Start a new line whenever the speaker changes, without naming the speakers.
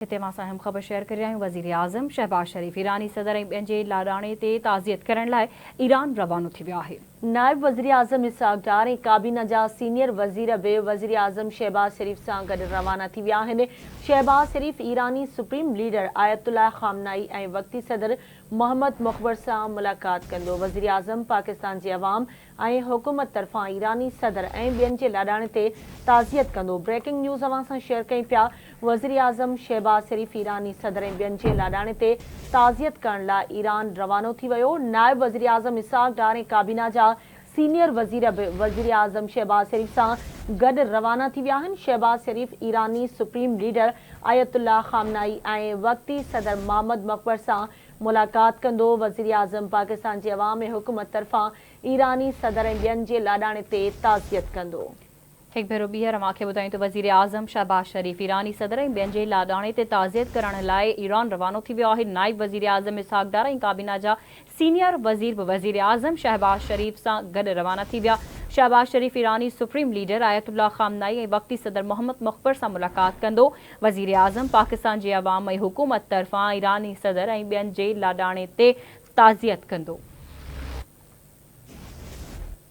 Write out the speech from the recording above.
هتي اوهان سان اهم خبر شيئر ڪري رهيا آهيون، وزيراعظم شهباز شريف ايراني صدر ۽ ٻين جي لاڏاڻي تي تعزيت ڪرڻ لاء ايران روانو ٿي ويو آهي.
نائب وزيراعظم اسحاق ڊار ۽ ڪابينا جا سينيئر وزير به وزيراعظم شهباز شريف سان گڏ روانا ٿي ويا آهن. شهباز شريف ايراني سپريم ليڊر آيت الله خامنائي ۽ وقتي صدر محمد مخبر سان ملاقات ڪندو. وزيراعظم پاڪستان جي عوام ۽ حڪومت طرفان ايراني صدر ۽ ٻين جي لاڏاڻي تي تعزيت ڪندو. بريڪنگ نيوز اوهان سان شيئر ڪيون پيا، وزيراعظم شهباز شريف ايراني صدر ۽ ٻين جي لاڏاڻي تي تعزيت ڪرڻ لاء ايران روانو ٿي ويو. نائب وزيراعظم اسحاق ڊار ۽ ڪابينا جا سينيئر وزير به وزيراعظم شهباز شريف سان گڏ روانا ٿي ويا آهن. شهباز شريف ايراني سپريم ليڊر آيت الله خامنائي ۽ وقتي صدر محمد مخبر سان ملاقات ڪندو. وزيراعظم پاڪستان جي عوام ۽ حڪومت طرفان ايراني صدر ۽ ٻين جي لاڏاڻي تي تعزيت ڪندو.
هڪ ڀيرو ٻيهر اوهان کي ٻڌايون ته وزيراعظم شهباز شريف ايراني صدر ۽ ٻين جي لاڏاڻي تي تعزيت ڪرڻ لاء ايران روانو ٿي ويو آهي. نائب وزيراعظم اسحاق ڊار ۽ ڪابينا جا سينيئر وزير به وزيراعظم شهباز شريف سان گڏ روانا ٿي ويا. شهباز شريف ايراني سپريم ليڊر آيت الله خامنائي ۽ وقتي صدر محمد مخبر سان ملاقات ڪندو. وزيراعظم پاڪستان جي عوام ۽ حڪومت طرفان ايراني صدر ۽ ٻين جي لاڏاڻي تي تعزيت ڪندو.